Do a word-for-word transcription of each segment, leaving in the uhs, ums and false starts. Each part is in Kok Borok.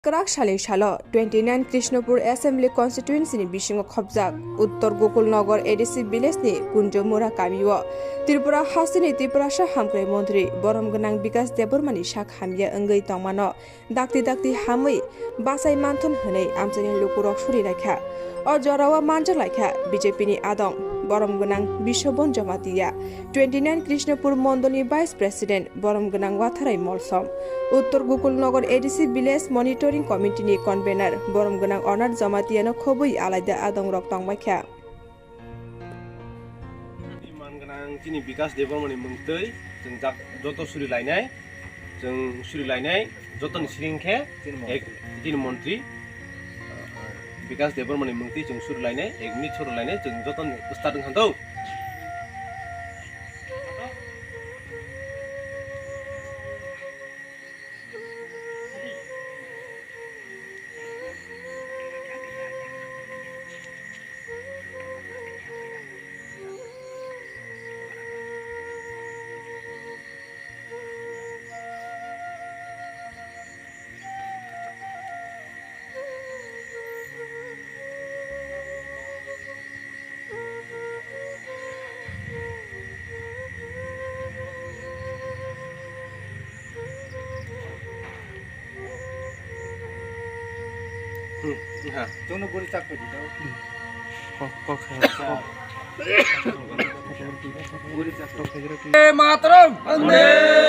Kwrak salni salo twenty nine Krishnapur Assembly Constituency ni bisingo khopjak Uttor Gokul Nagar A D C village ni Kunjomura kamio Tripura hasteni Tiprasa hamkrai montri borom gwnang Bikas Debbarma ni sak hamya wngwi tongmano dakti dakti hamwi bachai manthun hwnwi amchaini lukurok suri laikha. O jorao manjak laikha B J P ni adong borom gwnang Biswabon Jamatia, twenty nine Krishnapur mondolni Vice President borom gwnang Watharai Molsom, Uttor Gokul Nagar A D C Village Monitoring Committee ni Convener borom gwnang Onar Jamatiano khobwi alaida adongrok tongbaikha. Man gwnang chini Bikas Debbarmani mungtwi chwng jak-, joto suri lainai, chwng suri lainai, jotoni siring khe ek, chini montri, Bikas Debbarmani mungtwi chwng suri lainai, ek minute suri lainai, chwng jotoni start wngkha do. Hmm, ha. Jono guri chak pedi to. Kok, kok, kok. Guri chak. Vande Mataram! Vande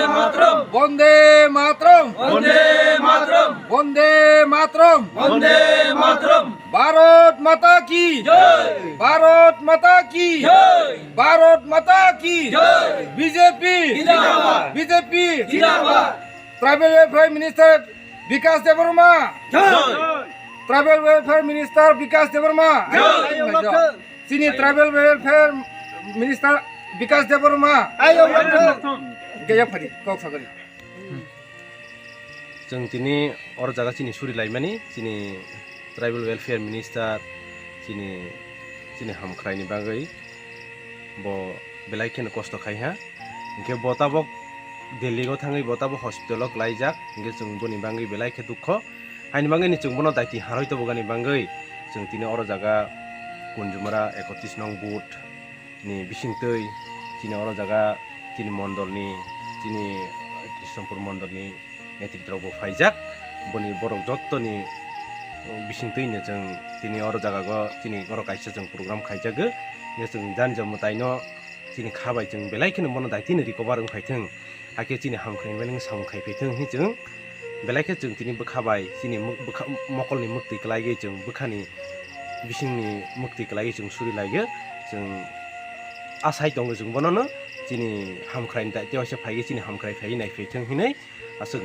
Mataram! Vande Mataram! Vande Mataram! Vande Mataram! Vande Mataram! Bharat Mata ki jai! Bharat Mata ki jai! Bharat Mata ki jai! B J P! Zindabad! B J P! Zindabad! Tribal Welfare Minister Bikas Debbarma! Jai! Tribal Welfare Minister Bikas Debbarma! Jai! Chini Tribal Welfare Minister Bikas Debbarma! Ayo, Bikas! Gaya phari, kok sagari. Chwng tini oro jaga chini suri laimani, chini Tribal Welfare Minister, chini, chini hamkhraini bagwi bo belai kheno kosto khai ha. Hinkhe bo tabok Delhi o thangwi bo tabok hospital o klaijak, hinkhe chwng boni bagwi belai khe dukho. Haini bagwi ni chwng bono daiti harwi tobogani bagwi chwng tini oro jaga Kunjumara ekotris nong booth ni bisingtwi chini oro jaga chini mondolni, chini Krishnapur mondolni netritrok bo phaijak. Boni borok jottoni bisingtwi no chwng tini oro jaga o chini oro kaisa chwng program khaijago. Hingke chwng jani jani mwtaino chini kha bai chwng belai kheno bono daitino recover wng phaithwng. Hakhe chini hamkrai mani samung khai phaithwng hinwi chwng belai khe chwng tini bwkha bai chini muk-, bwkha, mokolni muktwi kwlaiwi chwng bwkhani bisingni muktwi kwlaiwi chwng suri laiyo. Chwng asai tongo chwng bonono chini hamkhraini daitya waisa phaiwi chini hamkhrai phaiwi nai phaithwng hinwi aswk.